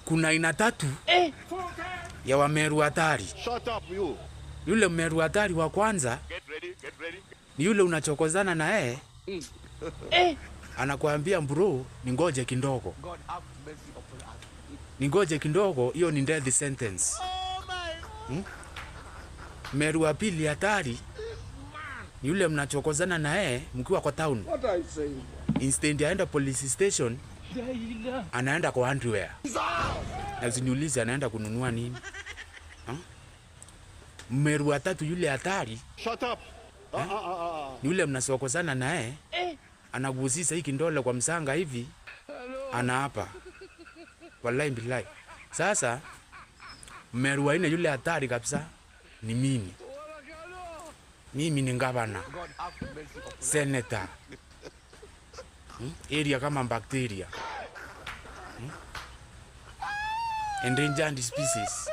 Kuna aina tatu ya Wameru hatari. Shut up, you. Yule Mmeru hatari wa kwanza ni yule unachokozana na yeye, anakuambia, "Bro, ningoje kidogo, ningoje kidogo." Hiyo ni death sentence. Meru wa pili hatari ni yule mnachokozana na yeye mkiwa kwa town. What are you saying? Instead aenda police station, anaenda kwa hardware. Na usiniulize anaenda kununua nini. Huh? Mmeru wa tatu yule hatari Shut up. Ah, ah, ah, ah. ni yule mnasokozana naye, anagusisa hii kindole kwa msanga hivi, anaapa, wallahi billahi. Sasa Mmeru wa nne yule hatari kabisa ni mimi. Mimi ni gavana, senator, Area kama bacteria, Endangered species.